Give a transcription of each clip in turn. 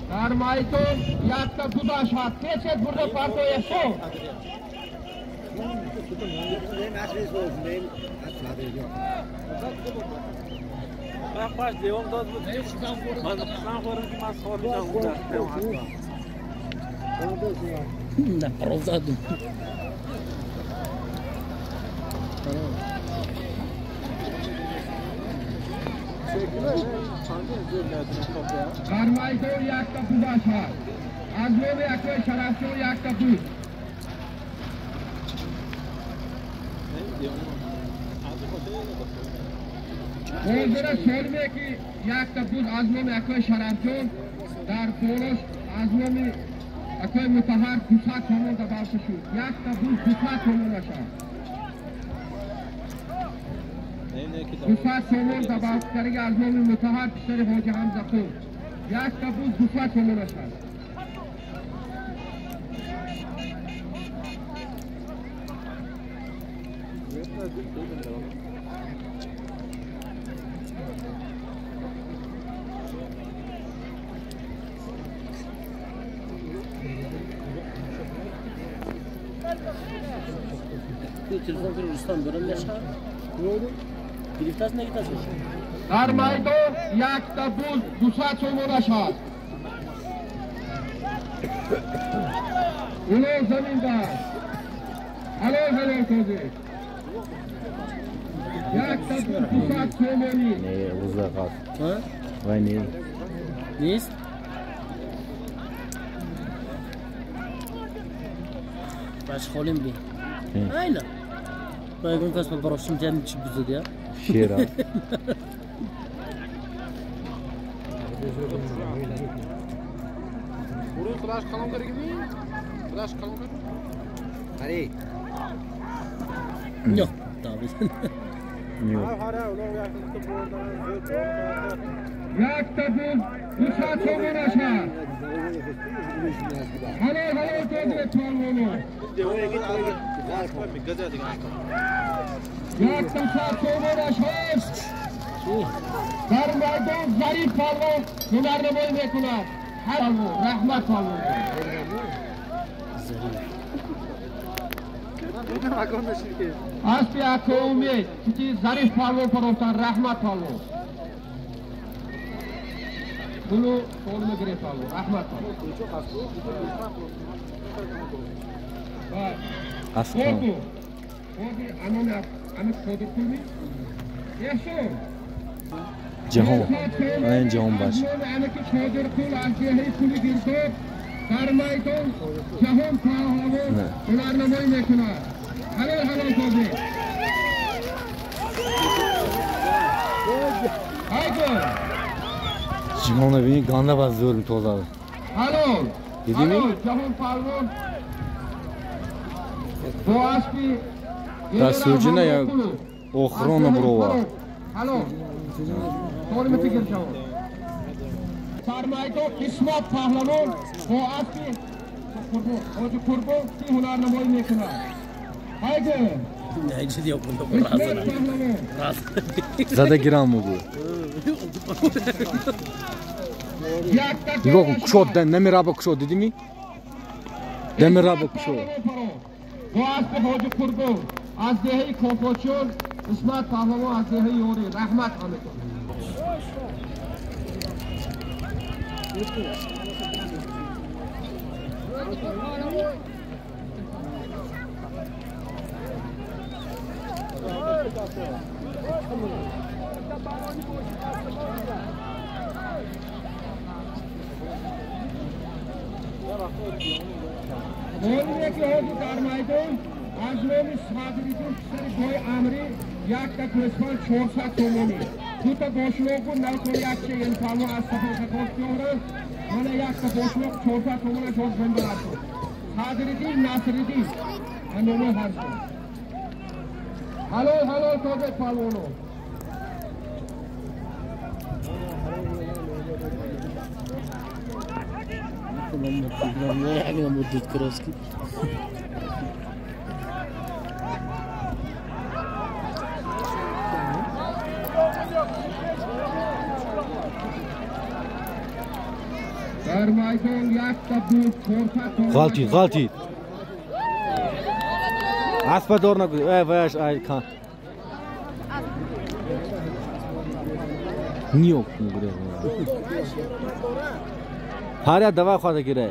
Дар майдон якта бузаш ҳаст. Печет бурда партояшо. Дар майдон якта бузаш ҳаст. Аз номи акои Шарафҷон якта буз. Ҳозира солме ки якта буз аз номи акои Шарафҷон дар болош аз номи акои Мутаҳар 200 сомон добавка шуд. Якта буз 200 сомон ашад. 200 сомон добавка карда аз номи Мутаҳар писари Ҳоҷи Ҳамзақул. Якта буз 200 сомон ашад. Телефон кир Рустам берам яша. Гирифтас нагитас. Дар майдон якта буз 200 сомон ашад. Уло заминда. Ало ҳалол тозӣ. Якта буз 200 сомонӣ. Не, бузда қаз. Вай не. Нест? Баш холим би. Айна. Байгон кас ба барошим ҷам чи бузад я? Шера. Бурун худаш калон кардагими? Худаш калон кард? Ари. Нё, табиз. Нё. Якта буз 200 сомон ашад. Ҳалол ҳалол тозӣ палвоно. Якта 100 сомон ашад. Дар майдон Зариф палвон ҳунарнамоӣ мекунад. Палвон, раҳмат палвон. Аспи ако умед, ки Зариф палвон парофтан, раҳмат палвон. Булу солма гирифт палвон, раҳмат палвон. Аспон. Ҳозир анон ами Қодирқулми? Эҳсон. Ҷаҳон. Айн ҷаҳон баш. Амики Қодирқул аз деҳаи Кули Гирдоб дар майдон ҷаҳон паҳлавон ҳунарнамоӣ мекунад. Ҳалол ҳалол тозӣ. Айгу. Ҷаҳон бини ганда ба зӯр тоза. Ҳалол. Дидими? Ҷаҳон паҳлавон бо аспи дар суҷина я охирона бурова. Ҳалол. Солимати гир ҷаҳон. Дар майдон Исмат паҳлавон бо аспи Ҳоҷи Қурбон ки ҳунарнамоӣ мекунад. Айгу. Зада гирам мугу. Нигоҳ кун, кушод, намераба кушод, дидими? Намераба кушод. Бо аспи Ҳоҷи Қурбон аз деҳаи Кокочон, Исмат паҳлавон аз деҳаи Ёрӣ. Раҳмат ҳаматон. Молине ки ҳозир дар майдон аз номи Садриддин писари Гой Амрӣ якта гӯсфанд 400 сомонӣ. Дута бошлоқ буд, навтон якча ен палвон аз сафоқатон биёранд. Мана якта бошлоқ 400 сомона ҷоз бимбарад шуд. Садриддин, Насриддин ҳамоно ҳаршон. Ҳалол ҳалол тоза палвоно. Дар майдон якта буд 400 сомон. Ғалтид, ғалтид. Аспа дор нагӯ. Эй ваяш ай кан. Ниёк мегӯре. Ҳар як дава хоҳад гире.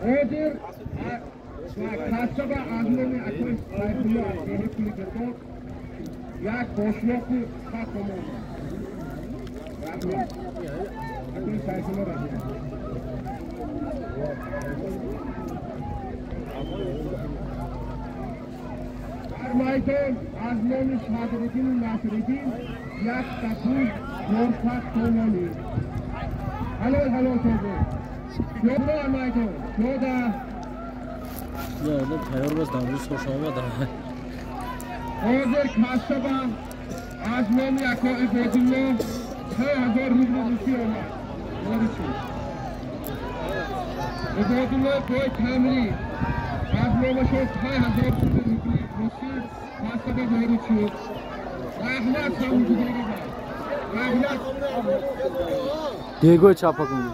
Ҳозир кассаба аз номи акои Сайфулло аз деҳи Кули Гирдоб як бошлоқу 100 сомон. Раҳмат. Акои Сайфулло раҳмат. Дар майдон аз номи Садриддину Насриддин як тапуз 400 сомонӣ. Ҳалол ҳалол тоза. Пиёда майдон, пиёда. Я одам тайёр боз дар рӯз хош омада. Ҳозир кассаба аз номи ако Ибодулло 3000 рубли русӣ омад. Ворид шуд. Ибодулло бой Тамрӣ аз номашон 3000 рубли русӣ кассаба ворид шуд. Раҳмат самуҷудига. Раҳмат. Дегой чапа кун.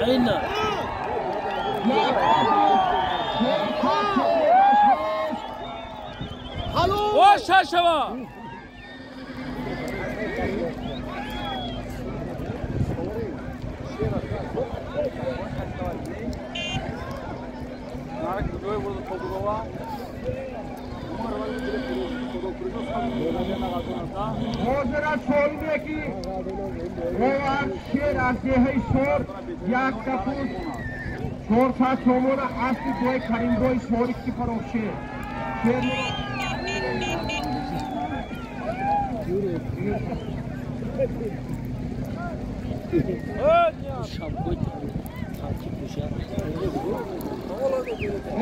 Айна. О, шашава! Ҳозир аз солиме ки роҳат шер аз деҳаи Сор як капуз 400 сомона асли бой Каримбои Сори Кипаров шер. Шер Шабгой танки пӯшад.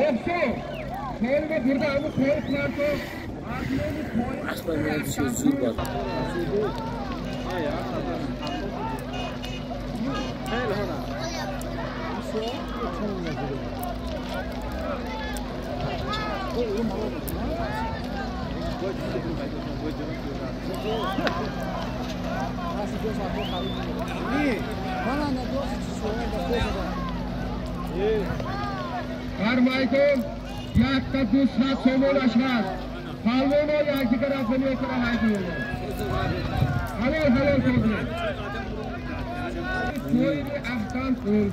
Ҳефсо, солиме бурда аму қои кунанто аз номи Аспай меояд бисёр зуд бад. Дар майдон якта 200 сомонаш ҳаст. Палвоно якдигар аз мекунанд ҳайдуно. Ҳалол ҳалол тоза. Тоири Аҳкам кун.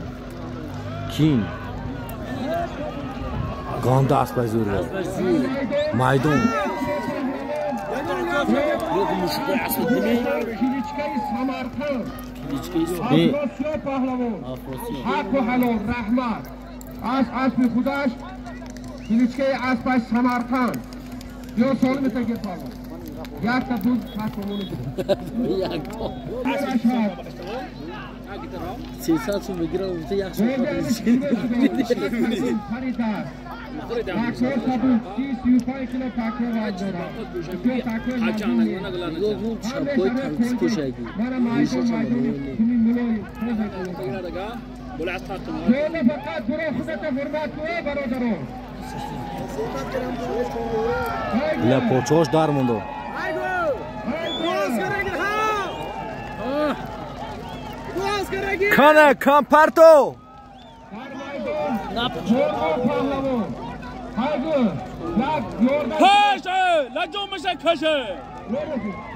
Кин. Ганда аспай зур. Майдон. Yo'q, mushuklar asli nima? Kilichkay Samarqand. Kilichkay Afrosiyob pahlavon. Afrosiyob. Ҳаққу ҳалол раҳмат. Аз аспи худаш Kilichkay аспаш Самарқанд. Ё солим тагир палвон. Якта буз 100 сомонӣ буд. Якта. 300 сом мегирам, гуфта як сом. Такор сабук, 35 кило такор вазн дорад. Нигоҳ кун, шабгоҳи танкис пӯшаги. Мана майдон майдони куми мулоим. Пиёда фақат буро худата ҳурмат кун, бародарон. Ила почош дар мондо. Кана кампарто. Каше! Лаҷон меша каше!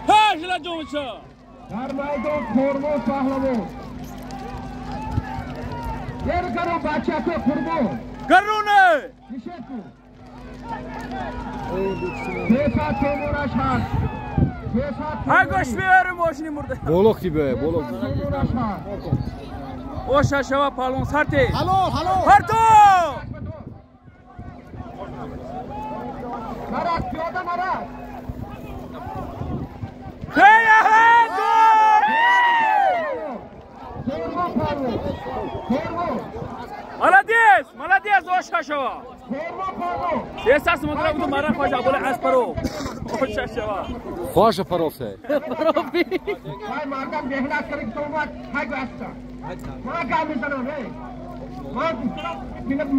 Каше лаҷон меша! Дар майдон Қурбон паҳлавон. Ер каро бачако Қурбон. Гаруне! Нишет кун. 300 сомонаш ҳаст. Ҳа гӯш биёрем мошини мурда. Болоқ ти бе, болоқ. Сомонаш ҳаст. О шашава палон сарте. Ҳалол ҳалол. Парто! Нарад, пиёда нарад. Хея хе! Қурбон паҳлавон. Қурбон. Молодец! Молодец! О شاشوا احساس مدرب تو مرا خوش ابول اسپرو خوش شاشوا خوش پروفه پروفی هاي ماردم بهنا کرک تو ما هاي گاستا ما کام میزنم ره ما دوسرا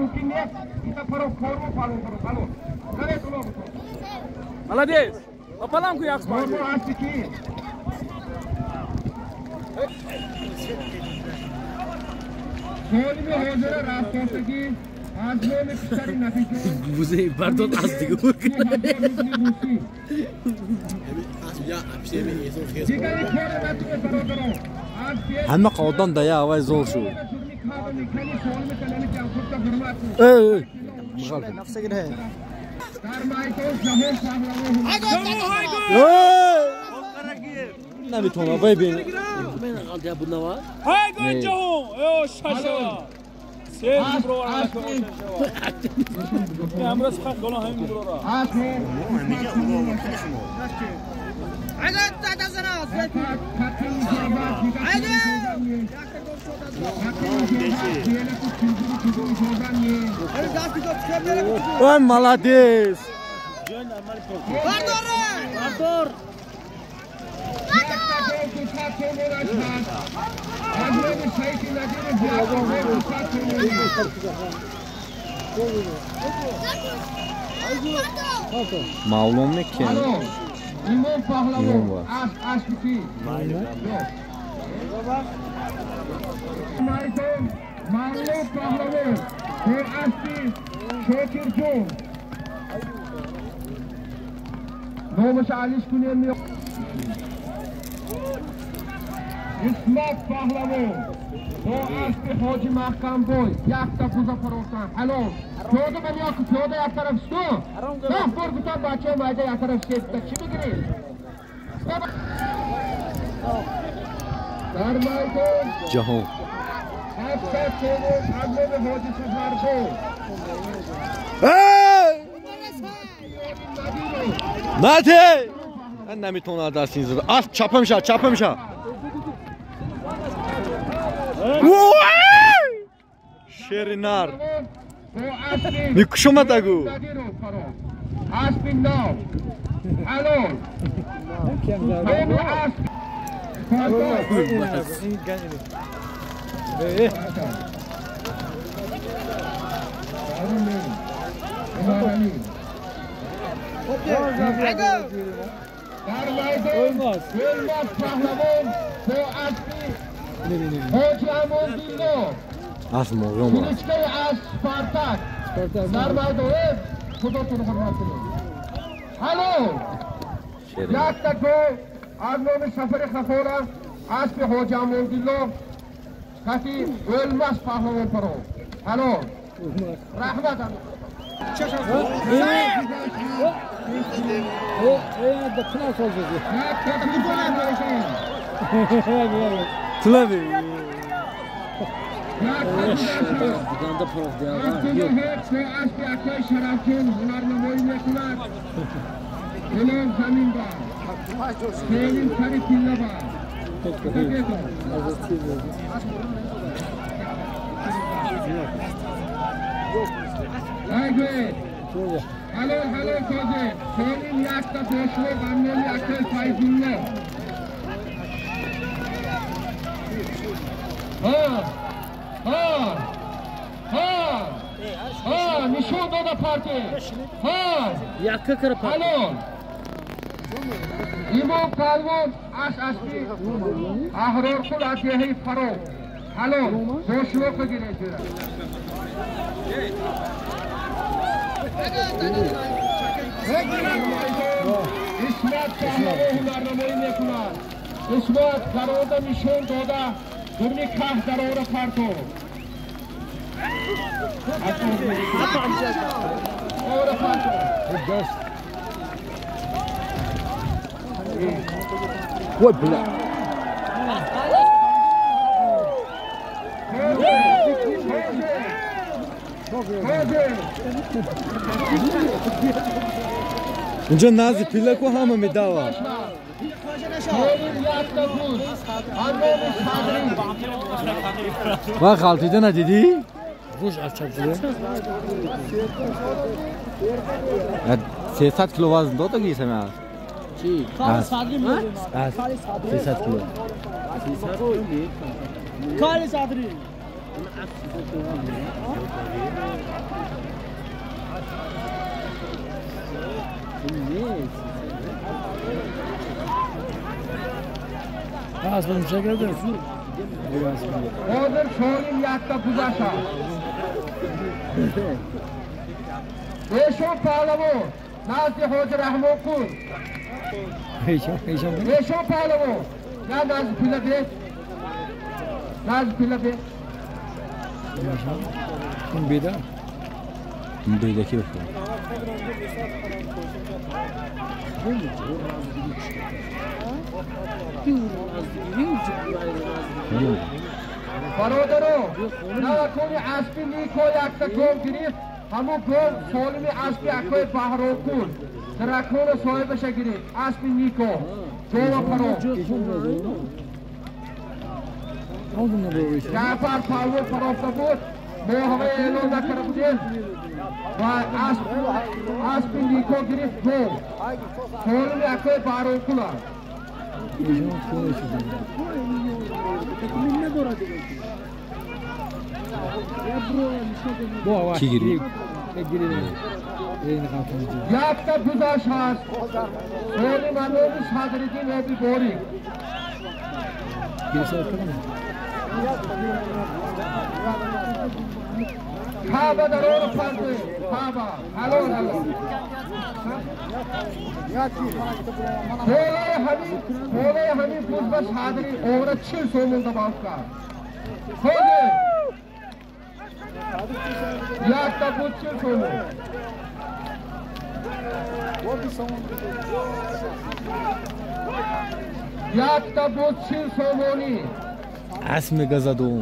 ممکن نیست ایتا پرو فورمو پالو پرو پالو نه تو لو Молодец! Пополам куяк спать. بوزه برداد از دیگه بود. همه قادان دیا هوای زور شو. ای نمیتونم ببین. های گنجو، او شاشوا. سه برو امروز خط گلان همین برو را. Ой, молодец! Маълум мекунад. Имом паҳлавон аз аспи майдон Маълум паҳлавон бо аспи Шокирҷон номаш алиш кунем. Исмат паҳлавон бо аспи Ҳоҷи Маҳкамбой якта буза фарохтан ҳалол. Пиёда ба ниё пиёда як тараф сту. На бор гуфтам бачаи майда як тараф сетта чӣ мегирӣ? Дар майдон ҷаҳон 700 сомон аз номи Ҳоҷи Сафарбой. Нате! Ман наметавонам даст ин зада. Асп чапа мешавад, чапа мешавад. Шери нар. Микушомад агу. Аспи нав. Ҳалол. Номи асп. Дар майдон Гулмаз паҳлавон бо аспи Ҳоҷи Амондилло. Асп моғём аст. Кличкаи аз Спартак. Дар майдон худотон ҳурмат кунед. Ҳалол. Якта гол аз номи Сафари Хафора аспи Ҳоҷи Амондилло кати Гулмаз паҳлавон паро. Ҳалол. Раҳмат. Тлави. Диганда проф диага. Halol halol soze. Senin yakta boşluk annem yakta fayzullah. Ha ha ha ha nishon doda parti. Ha yakka kara parti. Halol. Imom Palvon as aspi ahror qul atihi faro. Halol boşluk gire. Исмат паҳлавон ҳунарнамоӣ мекунад. Исмат дарода нишон дода дурни каҳ дарора парто. Ора парто. Ой, бля. Унҷо назди пилаку ҳама медавад. Ва ғалтида надидӣ? Гӯш аз чап шуда. 300 кило вазн дода ги саме аз. Чӣ? Аз 300 кило. Кали садри. Az benim şey geldi. Ҳозир солим якта бузаша. Эшон паҳлавон назди ҳоҷи Раҳмонқул. Эшон паҳлавон на назди пила бе. Назди пила бе. Беда. Беда ки бошад? Бародаро, навакони аспи Нико якта гов гирифт, ҳамун гов солими аспи акои Баҳромқул. Драконо соҳибаша гирифт, аспи Нико. Гова паро. Ҷаъфар палвон парофта буд, мо ҳамаи эълон накарда будем ва аспи Нико гирифт гов. Солими акои Баҳромқул аст. Чӣ гирифт? Якта бузаш ҳаст. Солим аноми Садриддин оби борик. Каъба дар оро парде. Каъба. Ҳалол ҳалол. Болои ҳамин буз ба Садри овра 40 сомон добав кард. Ҳозир якта буз 40 сомон. Якта буз 40 сомонӣ. Асп мегазад ӯ.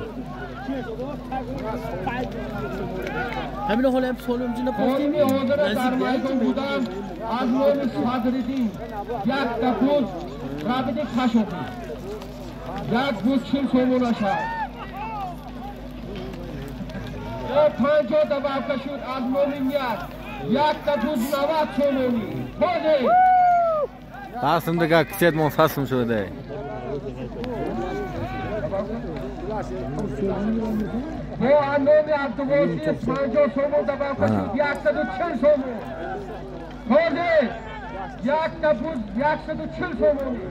ҳамин ҳоло ҳам солим ҷина Солими ҳозира дар майдон буданд аз номи Садриддин якта буз рабиди кашофӣ. Як буз 40 сомона шад. 50 добавка шуд аз номи Ният. Якта буз 90 сомонӣ. Ҳозир Тасм дига кисетмон сасм шуда. Бо номи Абдувосис 50 сомон добавка шуд 140 сомон. Ҳозир якта буз 140 сомонӣ.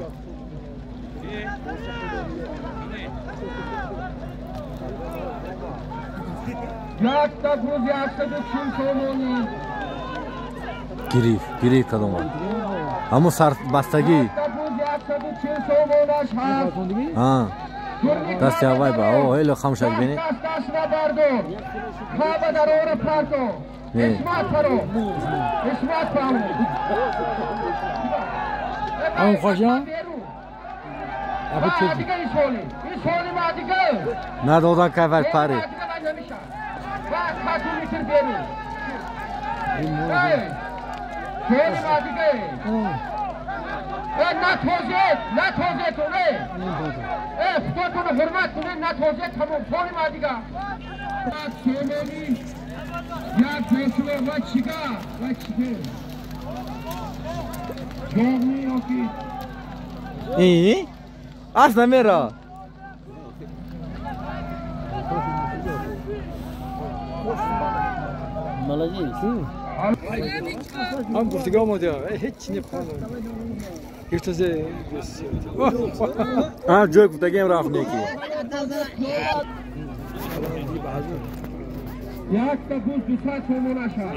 Якта буз 140 сомонӣ. Гирифт, гирифт кадома. Ҳамун сарбастагӣ. Якта буз 140 сомонаш ҳаст. Ҳа. Дасти аввай ба. О, хеле хамшак бинед. Даст даст набардор. Каъба дар ора парто. Исмат паро. Исмат паро. Ҳамун хошам? Дига исоли. Исоли ма дига. Надодан кайфай пари. Ва кату метр берун. Соли ма дига. Натозед, натозед оне. Худотонро ҳурмат кунед, натозед тамом. Соли ма дига. Сомонӣ як гӯшва ва чига, ва чига. Ҷоғми ёки. И? Ас намера. Молодец. Ҳам гуфтига омадя. Ҳеч чи нефаҳмам. Гиртазе. А ҷой гуфтагиам рафт неки. Якта буз 200 сомона шад.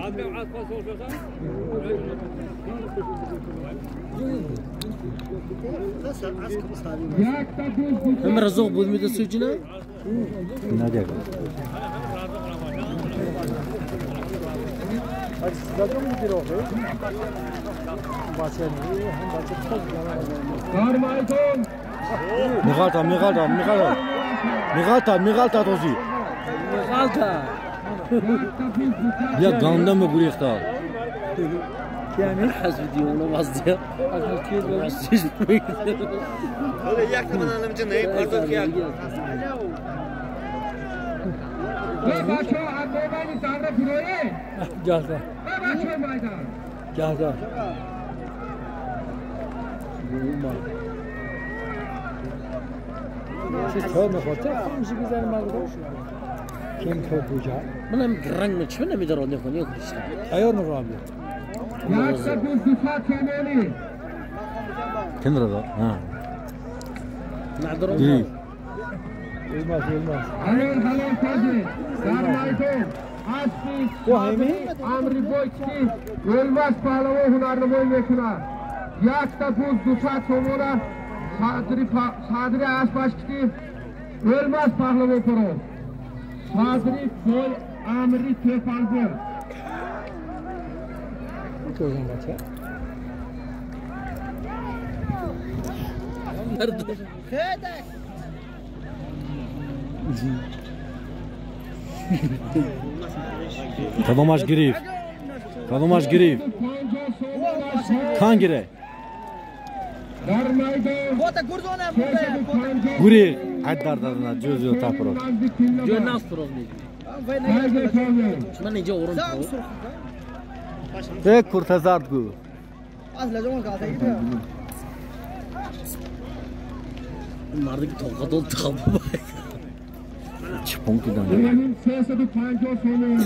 Якта буз 200. Ҳам разоқ буд медасу ҷина? Надяга. Дар майдон миғалта, миғалта, миғалта. Миғалта, миғалта този. Миғалта. Я ганда мегурехта. حسب ديونا قصدي بچه‌ها Jalda. Jalda. چه میخواد میشه بزنیم کم تو بوجا منم رنگ چه نمیدارم نکنی خودش تیار میکنم كن رضا ها نعذرهم امری بویچکی ولماس پهلوان هنرنمایی میکنه یک تا بوز 200 تومانه صدری اسبش کی ولماس پهلوان پرو صدری گل امری تفالبر کدامش گرفت کدامش گرفت کان گیره گوری عد در دادن جزء تاپرو جو ناس پرو من اینجا اورم یک کرته زرد گو مردی که توقع داد تخبه چه پونکتی دارم 350 تومان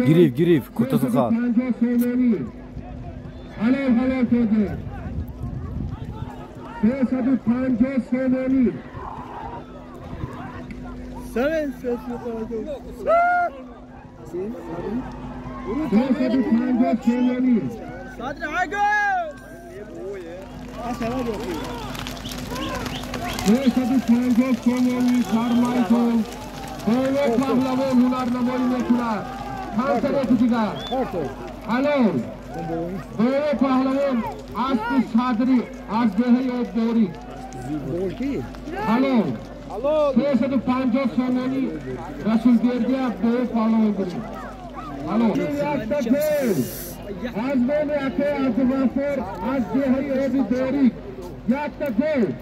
گریف گریف کرته سرخ حلال حلال شده 350 تومانی 350 تومانی 350 تومانی فرمایتون بالا پهلوان هنرنمایی میکند هر طرف دیگر حلال بالا پهلوان اسب صدری از دهه آبداری حلال 350 تومانی رسول بیردی از بالا پهلوان گرفت حلال از نام اکه عبدالغفار از دهه آبداری یک تا گل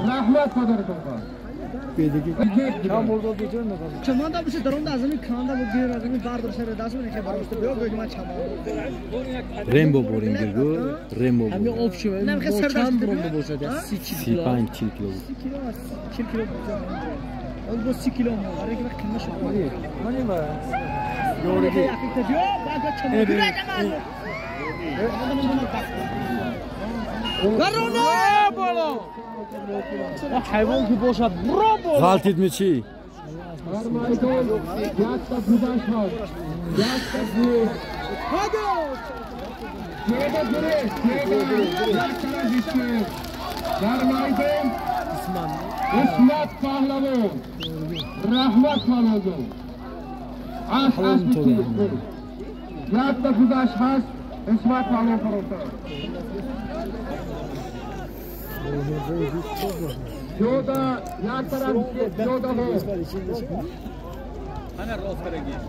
رحمت پدرتون چماندا بشه درون از کاندا بود دیر از بار در سر داس من که بارست بیو گوی ما چمان رمبو بورین گو رمبو همین آب شو چند برونده باشه 30 کیلو 35 کیلو 40 کیلو اون بو 30 کیلو آره که کم شو منی با یورگی گرونه بالا حیوان که باشد برو بالا غلطید می چی؟ اسمت پهلوان رحمت پهلوان از یک تا گذشت هست اسمت پهلوان فروختن جودا یک طرف جودا هو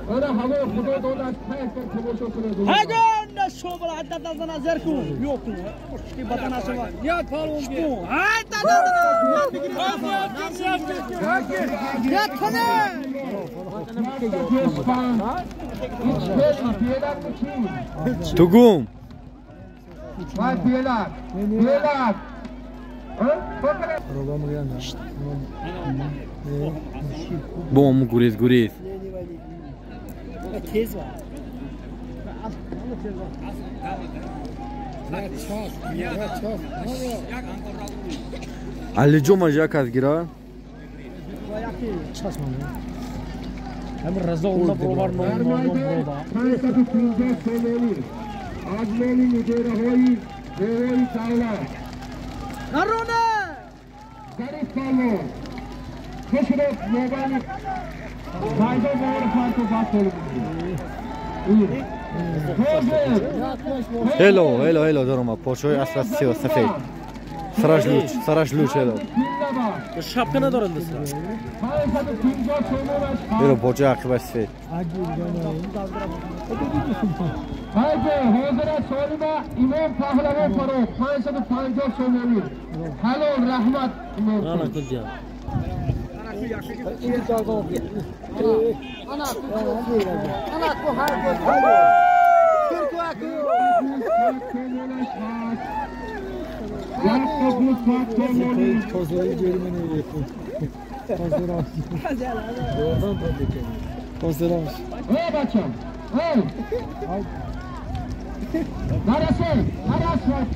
انا هوا خدا دادش خیر کن تماشا کنه هگن شو بلا عدد از نظر کو یو کو کی بدن اسوا یاد پالون کو ها تا یاد کنه تو گم وای بیلک بیلک بوم گریز گریز Алиҷо маж як аз гира. Ҳам Разо онда бровар ном брода. 550 сомонӣ. Аз номи мудираҳои Бовои давлат. Нарона! Зариф Палвон. Хушроб мобайни майдон бовори фарқу баст. Хело, хело, хело, дорома, почои асла сиё сафед. Сараш луч, сараш луч, хело. Шапка надорад дастра. Хело, почои ақибаш сафед. Haydi, ҳозира солима Имом Паҳлавон фароғ 550 сомонӣ. Ҳалол раҳмат Имом. Ана куҷо? Ана ку ҳар Ey бачам, ey! Нарасей, нарас нарас!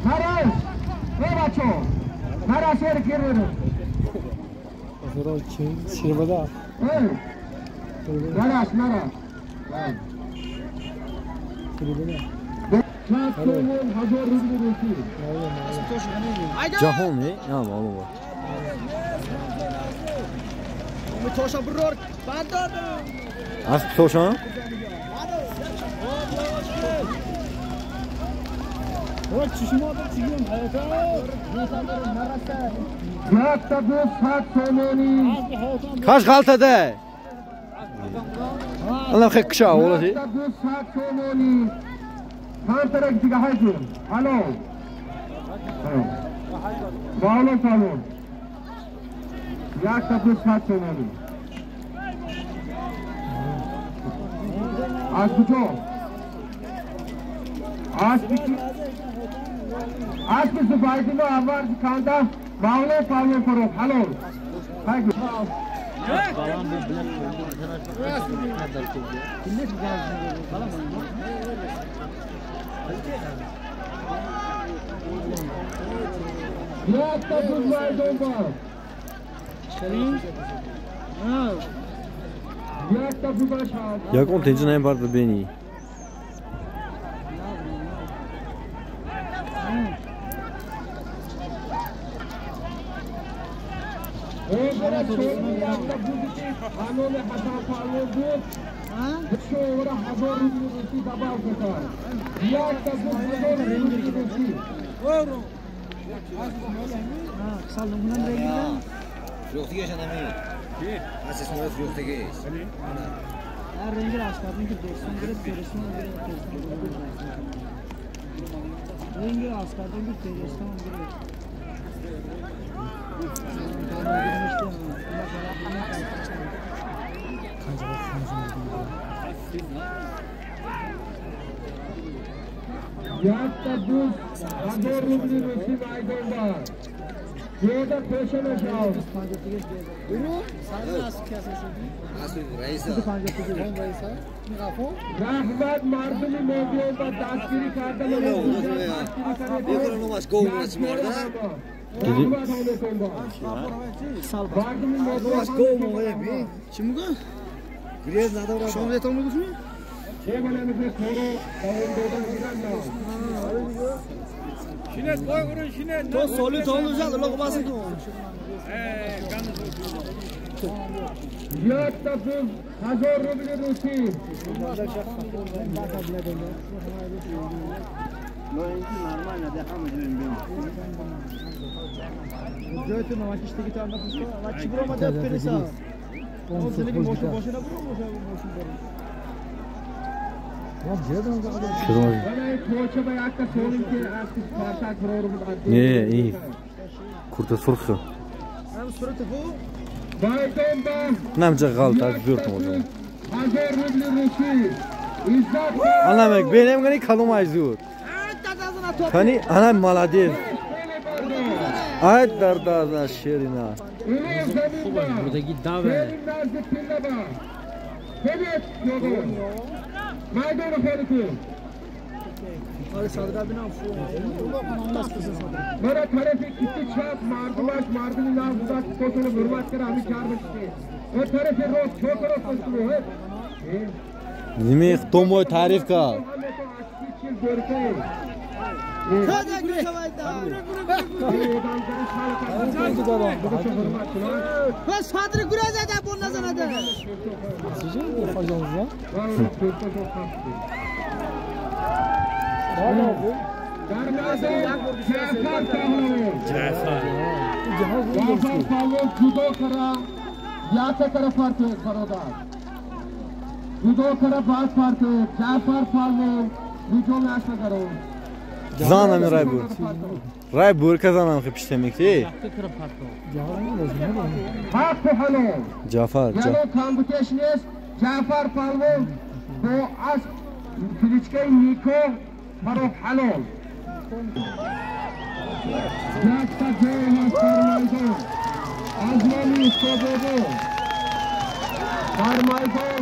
Нарас! Ey бачо! Нарасей кириру. Ey! Нарас, нарас. Ҷаҳон, не? Я, маълум. Тоша брор, бандор. Асп тоша? Каш ғалтаде? Аллах хек кша, олати. Ҳантарак дига ҳайҷун. Ало. Маълум фалон. 1200 сомонӣ. Аз куҷо? Аспи Зубайдино аввал канда Мавло Павло Фарух. Ҳалол. Якта буд майдон бар. Якта бубаш ҳаст. Ягон тинҷи наем барда бени. Ҳозира солими якта буди ки ҳаноми Ҳасан Палвон буд. Шовара 1000 рубли русӣ добав кард. Якта буд 1000 рубли русӣ. Якта буд 1000 рубли русӣ майдон бар. Ёда пеша нашав. Раҳмат мардуми мобиён ба дастгирӣ карда. Мардуми мобиён. Чӣ мегӯ? Шумо метавон мегуфтӣ? То соли то лузад, лоқ баси кун. Якта буд 1000 рубли русӣ. Не, ин курта сурха. Намҷа ғалт аз зӯр тамошо. Ана мек бенем гани калом ай зӯр. Кани ана молодец. Ай дарда шерина. Бурдаги даве. خودت میدان خالی کن. مرا طرف کسی چپ مردمش مردمی نبودش خودشون حرمت کرد همین کار بشه. و طرف راست چوک راست بشو. نمی تو تعریف کرد. زانم رای بور رای بور که زانم خیلی پیشته میکنی جعفر جعفر پهلوان با از کلیچکه نیکو برای حلال یک تا جای هست در میدان از نامی استاد در میدان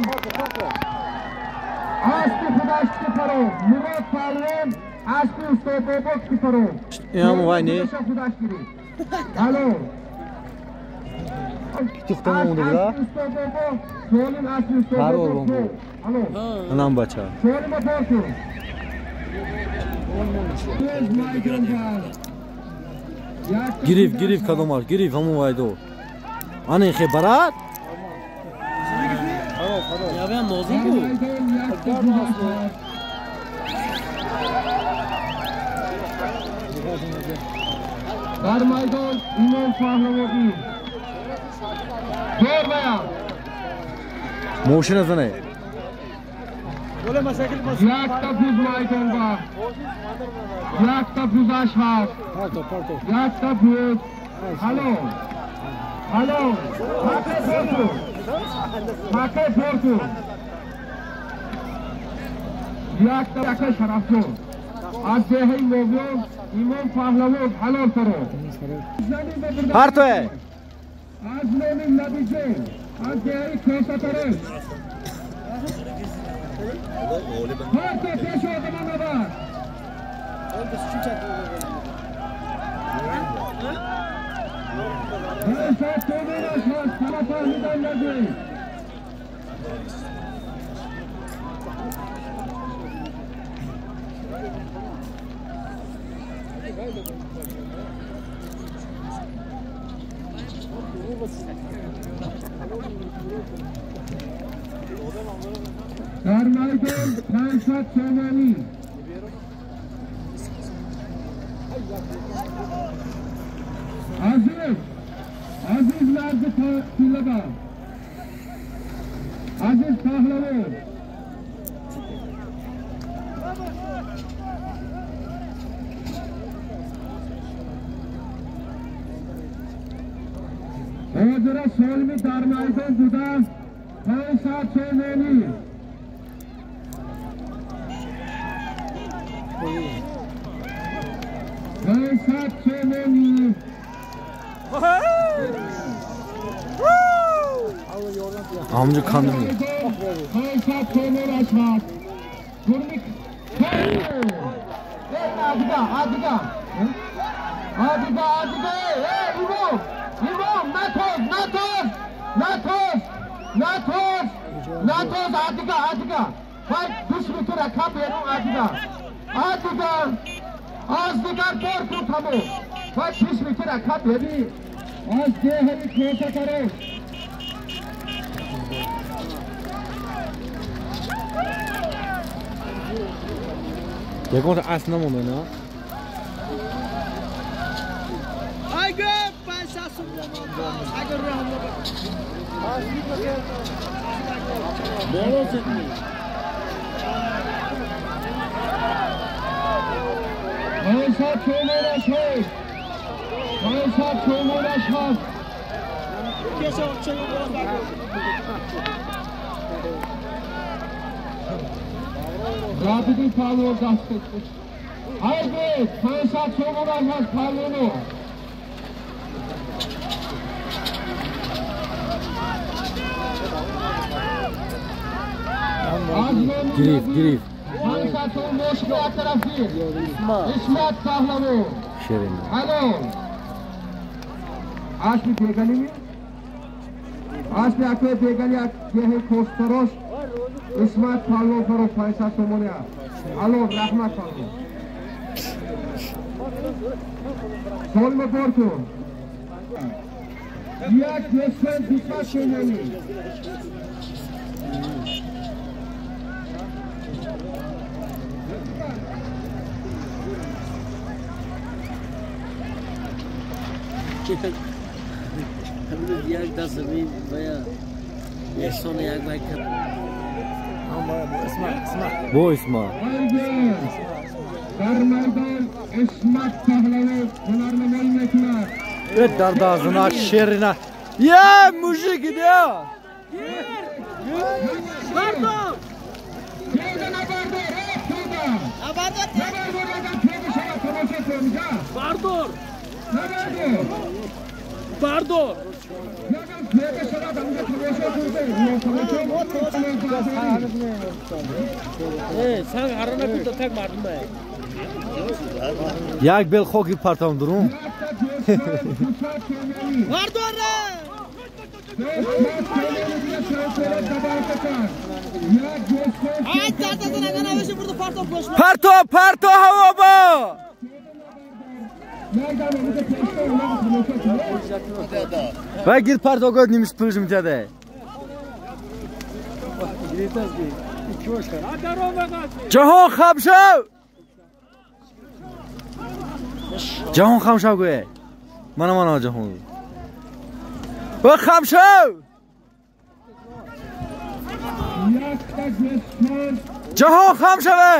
اسب خودش که فرو مراد پهلوان اسب استاد بابا که فرو این هم وای نه الو تختم مونده بودا هر اوربان بود انام بچه گریف گریف کدومار گریف همون وایدو آنه خی برات یا موضوع بود در میدان ایمان پهلوانی دور بیا موشن نزنه یک تا بوز میدان با یک تا بوزش هست یک تا بوز هلو هلو حقه پرتو حقه پرتو یک تا یک شرف از دهه موگون ایمان پهلوان حلال فرو هر توه از نامی نبیجه از دهه کوسه هر تو پیش آدم نبر پنجصد تومنش هست همه فهمیدن نگویی در میدان 500 تومانی عزیز عزیز مرد پیلبر عزیز پهلوان حاضر سالمی در میدان بوده 500 تومانی 500 تومانی Amca kandım. 500 تومان هست. آدیگا آدیگا آدیگا ایمان ایمان نتوز نتوز نتوز نتوز نتوز آدیگا آدیگا وای 20 متر رکاب بیرون آدیگا آدیگا از دیگر بار کن تمام وای 20 متر رکاب بیرون از ده همی کوسه کرد یکون اصلا نمونده نه؟ اگه 500 اگه راه بالا زدی 500 تومانش هست 500 تومانش هست رابطی پهلوان دست haydi 500 تومان هست پهلوانو Гирифт, гирифт. Шерин. Аспи акои бегали деҳи Косторош Исмат Палвон фаро 500 сомонӣ аст. Алло, раҳмат Палвон. Солма бор кун. Як гӯсфанд 200 сомонӣ. Як даст замин ва эҳсон як байк. Бо Исма. Дар майдон Исмат Паҳлавон ҳунарнамоӣ мекунад. Дар дазна шерина. Я мужик иди. Бардор! Бардор! Бардор! Як бел хоки партам дурун. Бардор! Парто, парто ҳаво бо! Вай гир парто год нимиш пулш митяде. Ҷаҳон хам шав! Ҷаҳон хам шав гӯе. Мана мана ҷаҳон. Ва хам шав! Ҷаҳон хам шаве!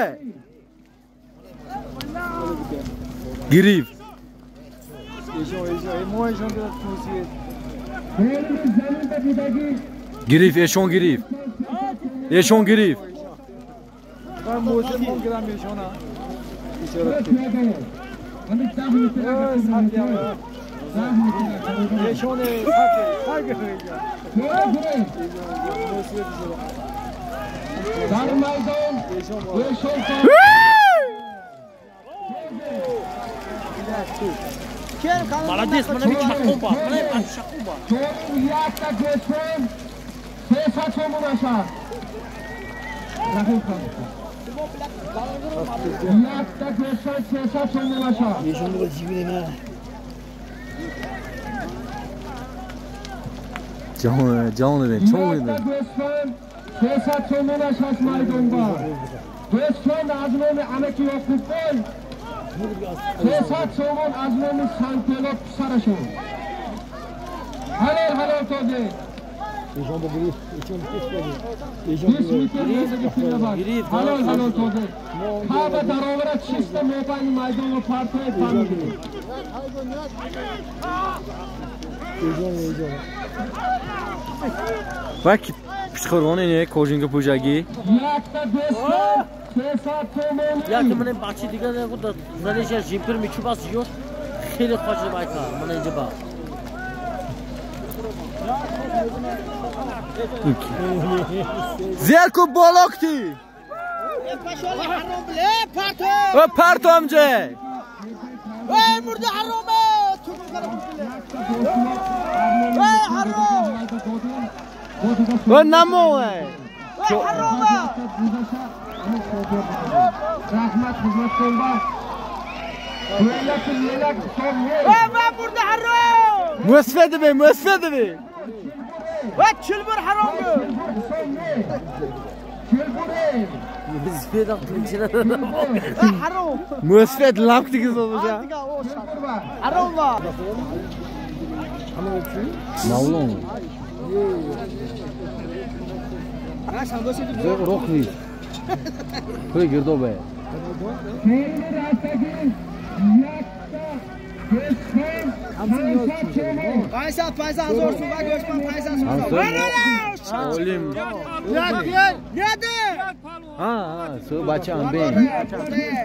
Гирифт. Гирифт, эшон гирифт. Эшон гирифт. Молодец, мана би чаққум ба, мана би чаққум ба. Якта гӯсфанд 300 сомон ашад. Якта гӯсфанд 300 сомон ашад. Ҷаҳон, ҷаҳон бин, чон бин. Якта гӯсфанд 300 сомон ашад майдон ба. Гӯсфанд аз номи амаки Ёқуббой 300 сомон аз номи Сантело писарашон. Ҳалол ҳалол тоде. Ҳалол ҳалол тоде. Хаба даровара чиста мобайни майдонро партои фаҳмидем. Вай пишхӯрвоне не кожинга пӯжагӣ. Якта гӯсфанд 300 сомон. Як ман бачи дигар занеша жимпир мечубас ёш хеле хоҷа байка ман инҷа ба. Зер ку болокти. О партом ҷе. Эй мурда ҳароме ту Эй ҳаром. О намо эй. Эй ҳароме. Раҳмат хизматкон ба. Лелак лелак сом не. Эй ва мурда ҳаром. Мусфед бе, мусфед бе. Ва чилбур ҳаром. Мусфед aqlinchina. Ҳаром. Мусфед ламк дигизо бужа. Ҳаром ва. Мавлон. Роҳ нест. Худи гирдобе. 500 500 ҳазор сум ва гӯшпан 500 сум. Олим. Яде. А, су бачаам бин.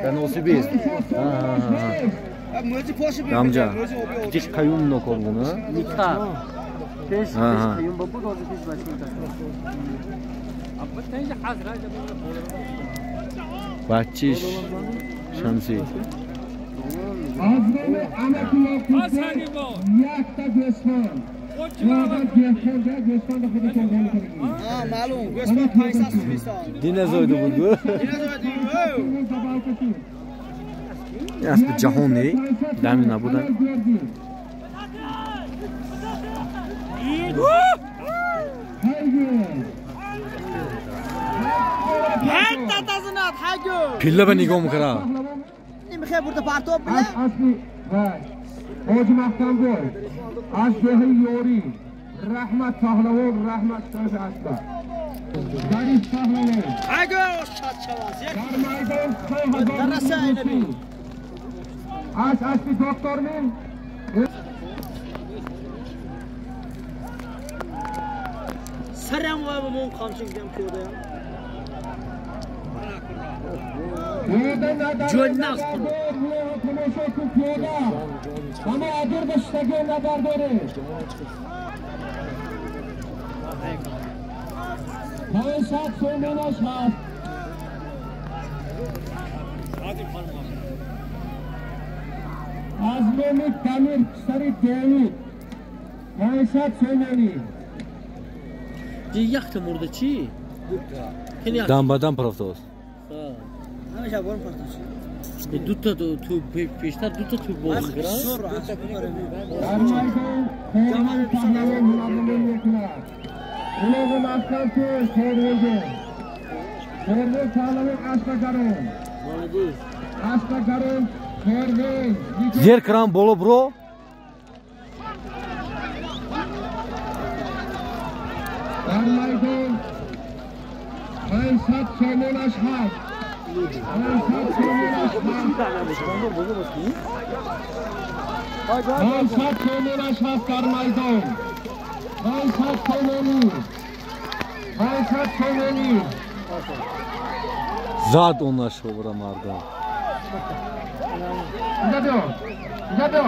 Дар Носибир. Амҷа. Кичик Қаюм нокор буд, а? Ника. Пеш пеш Қаюм буд, ҳозир пеш бача. Бачиш Шамси. Динозавр буд. Асби ҷаҳоне дами набуда. Пилла ба нигоҳ мекара. Оҷ Маҳкамгой аз деҳаи Ёрӣ раҳмат паҳлавон раҳмат соҳиби асба. Зариф паҳлавон дар майдон 3000 аз аспи доктор мин сарам ва мон қамчин дам кӯда. Ама агар ба штаге набардорӣ. 500 сомонаш ҳаст. Аз номи Дамир писари Довуд 500 сомонӣ. Якта мурда чӣ? Дам ба дам парафтааст. Дута ту пештар дута ту боз гира. Дар майдон Қормон паҳлавон ҳунарнамоӣ мекунад. Улоғи маҳкам кӯш Қорвоҷон. Қорвон паҳлавон аспагарон. Аспагарон Қорвон. Зер кран боло бро. Дар майдон 500 сомонаш ҳаст. 500 сомонаш ҳаст. 500 сомонаш ҳаст дар майдон. 500 сомонӣ. 500 сомонӣ. Зад она шобра мардам. Инҷа биё. Инҷа биё.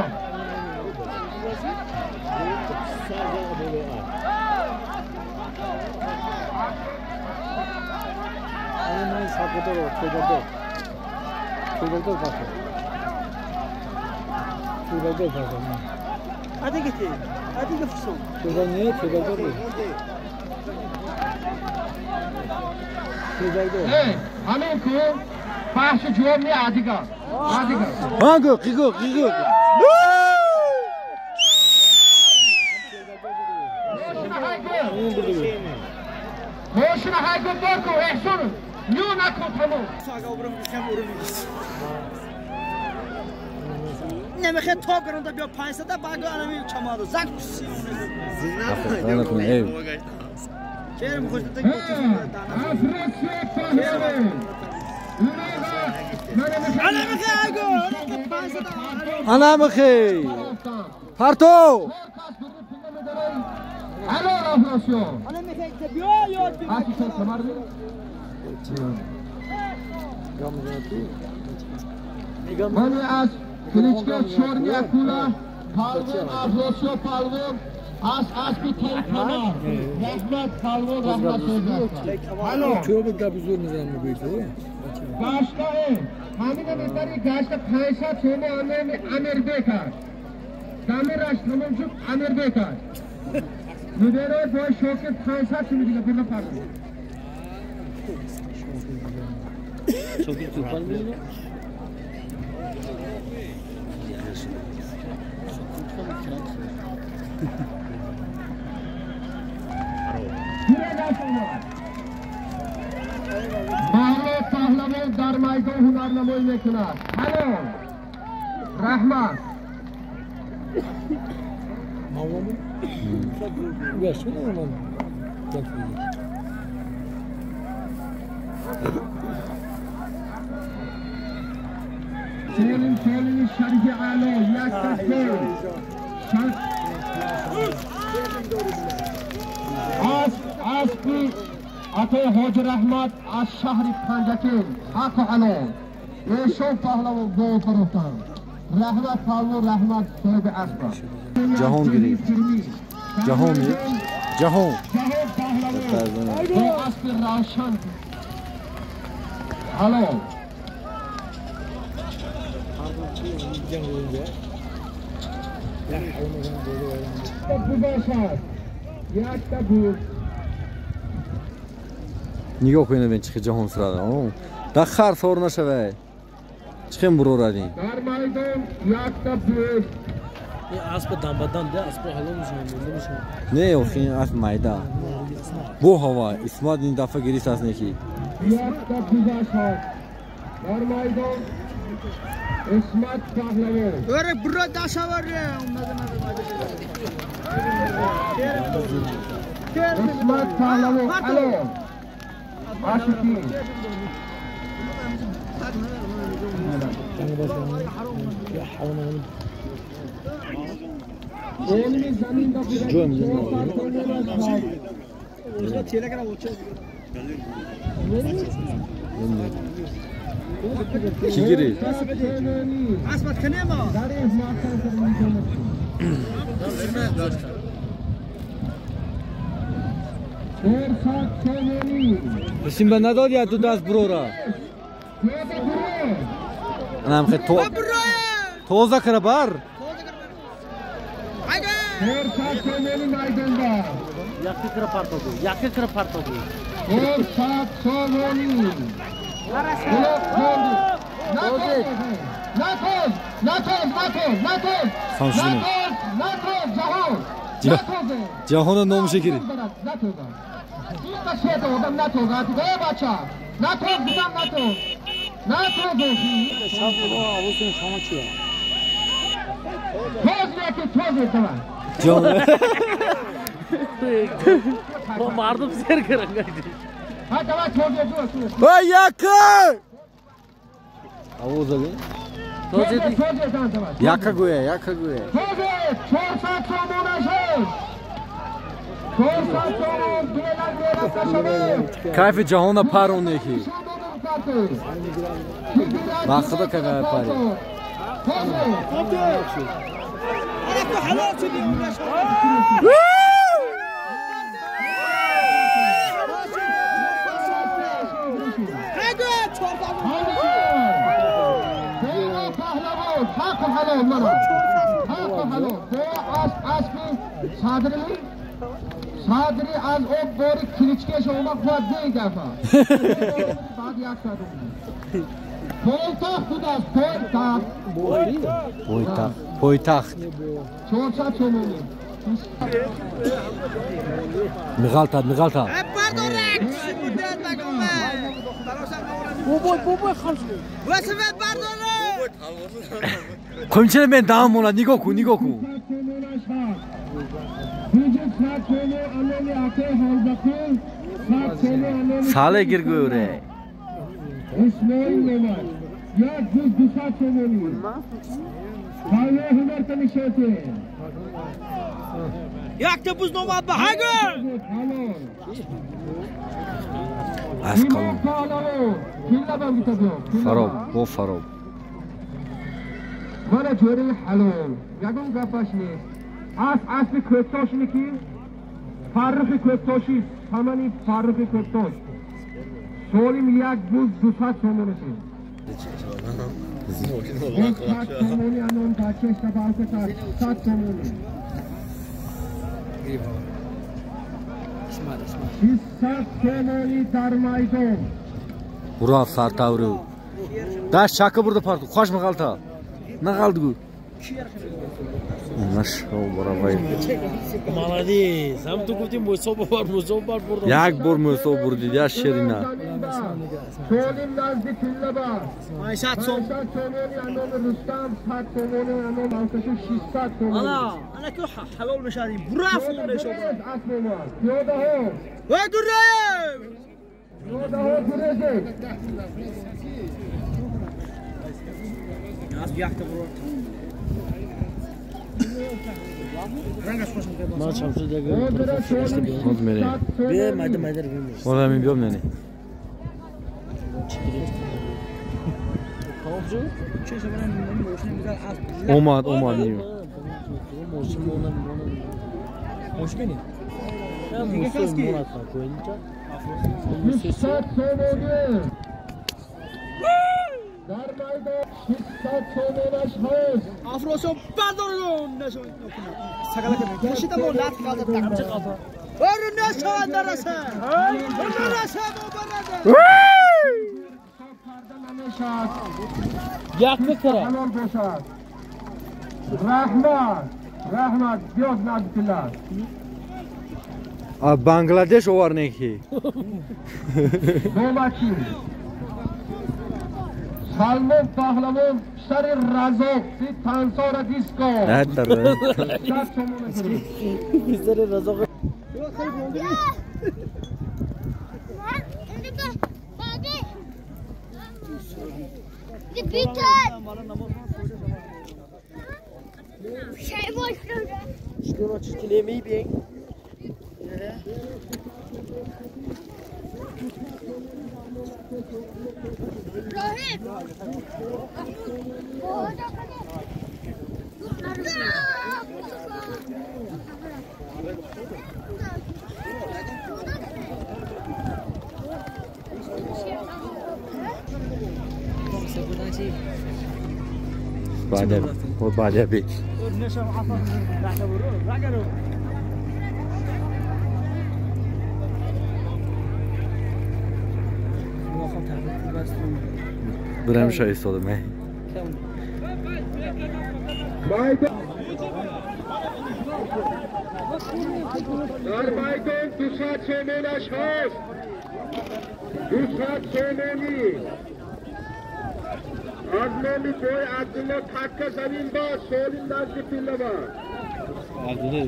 Эй, ҳамин ку баҳси ҷавоб не адига. Адига. Ҳанго, қиго, қиго. Мошина ҳайго бор ку, эҳсон. Ню накун тамом. Намехе то гранда биё 500 баго анами чамадо зак куси. Керм хушта Анамехе. Парто. Ало Афросиё. Анамехе биё ёд биё. Ман аз кличка Чорни Акула Палвон Афросиё Палвон аз аспи Тайкамар раҳмат Палвон раҳмат созад. Ало гаштае ҳамина метари гашта 500 сомо Амирбек аст. Дамираш тамом шуд Амирбек аст. Мудирои бой Шокир 500 сомо дига бирна фарқ. Шокир тӯпан мезанад? Маҳло паҳлавон дар майдон ҳунарнамоӣ мекунад. Ҳалол раҳмат. Солим Солими Шарифи Аъло як такбир. Аз аспи Атои Ҳоҷи Раҳмат аз шаҳри Панҷакент ҳаққу ҳалол. Эшон паҳлавон гол фурӯхтанд. Раҳмат паҳлавон раҳмат соҳиби асба. Ҷаҳон гирифт. Ҷаҳон. Ҷаҳон. Ҷаҳон паҳлавон. Нигоҳ кунед бин чихи ҷаҳон сурада. Да хар сор нашавай. Чихем бурорадин. Дар майдон якта буз. Ин асп дамбадан де асп ҳалол мешавад, монда мешавад. Не, охи ин асп майда. Бо ҳава Исмат ин дафъа гирист аз неки. Якта буз аст. Дар майдон Исмат паҳлавон. Оре буро дашаваре. Исмат паҳлавон. Алло. Ашики. Ки гирифт? Симба надод я ду даст бурора. Анам хе то тоза кара бар. Яке кара партогу. Ҷаҳона номуше гирифт. Мардум сер каранга. Ой, яка! Авоза бин. Яка гӯя, яка гӯя. Кайфи ҷаҳона пароне ки. Ба худо кайфа пари. Sadri az об бори кличкеш омад хуад ди дафа. Баъд як сад омад. Пойтахт будааст, пойтахт. Пойтахт, пойтахт. 400 сомонӣ. Миғалтад, миғалтад. Қумчине мен даҳам монад, нигоҳ кун, нигоҳ кун. Сале гир гӯре. Якта буз номад ба ҳага. Аз қалам. Фароб, бо фароб. Мана ҷӯри ҳалол. Ягон гапаш нест. Асп аспи кӯктош ники? Фаррухи кӯктоши, самани Фаррухи кӯктош. Солим як буз 200 сомон шуд. 200 сомони анон тачешта балка 100 сомони. 600 сомони дар майдон. Ура сартавру. Даш чака бурда парту, хош мағалта. Нағалд гу. Молодец. Ҳам ту гуфтӣ Мӯсо бовар, Мӯсо бар бурдам. Як бор Мӯсо бурдид, я ширина. Солим назди тиллаба. 500 сомони анон Рустам, 100 сомони анон Алкашу, 600 сомони. Ана, ана ки ҳалол мешавад, бураф мешавад. Пиёдаҳо. Вай дураев! Пиёдаҳо гурезед. Аз якта бурд. Ма чамсу дега. Ҳоз мерем. Бе майда майда бимеш. Ҳоз ҳамин биём нани. Омад, омад ним. 600 сомонӣ. Дар майдон 600 сомонаш ҳаст. Афросиёб бардорон нешон сагалак кашида мо лат қалда так. Ор нешон нараса. Нараса мубарак. Карда намешад. Як мекара. Ҳалол бошад. Раҳмат. Раҳмат биёд назди. А Бангладеш оварнеки. Бобаки. Салмон Паҳлавон сари Разоқ си тансора диско. Сари Разоқ. بعد بيت برم شای استاده در میدان 200 سومونش هست. 200 سومونی از نامی بوی عبدالله تکه زمین با سالین نزد پیله با عبدالله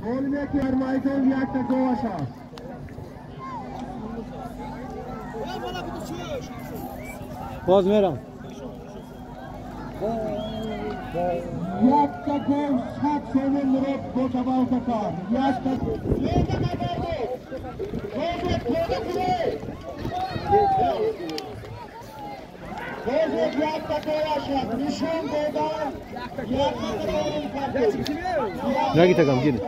سالینه که در میدان یک تکوش هست. باز میرم یک تکوش 100 سومون مراد دو تباو تکار یک تکوش نگی تکم گیره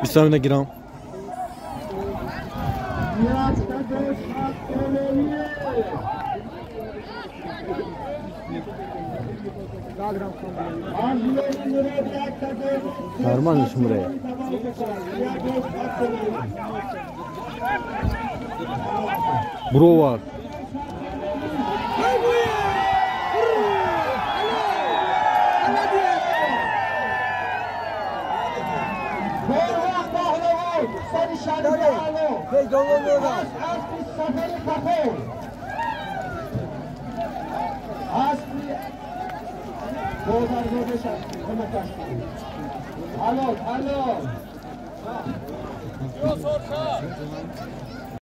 بیستم نگیرم. Нормально шумре. Бровар. Алло, алло.